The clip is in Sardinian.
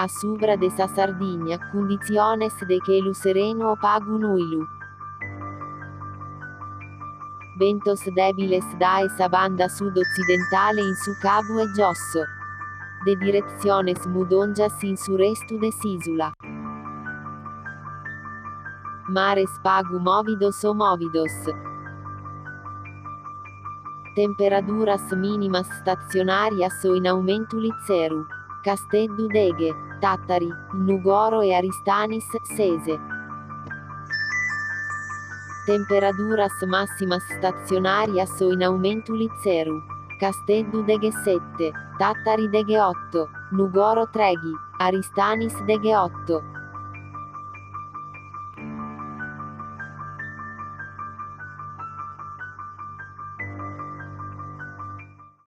A subra de sa Sardigna, cunditziones de chelu serenu o pagu nùilu. Bentos dèbiles dae sa banda sud-otzidentale in su cabu 'e giosso. De diretziones mudòngias in su restu de s'ìsula. Mares pagu mòvidos o mòvidos. Temperaduras mìnimas statzionàrias o in aumentu lizeru. Casteddu deghe, Tàtari, Nùgoro e Aristanis sese. Temperaduras màssimas statzionàrias o in aumentu lizeru. Casteddu deghessete, Tàtari degheoto, Nùgoro treghi, Aristanis degheoto.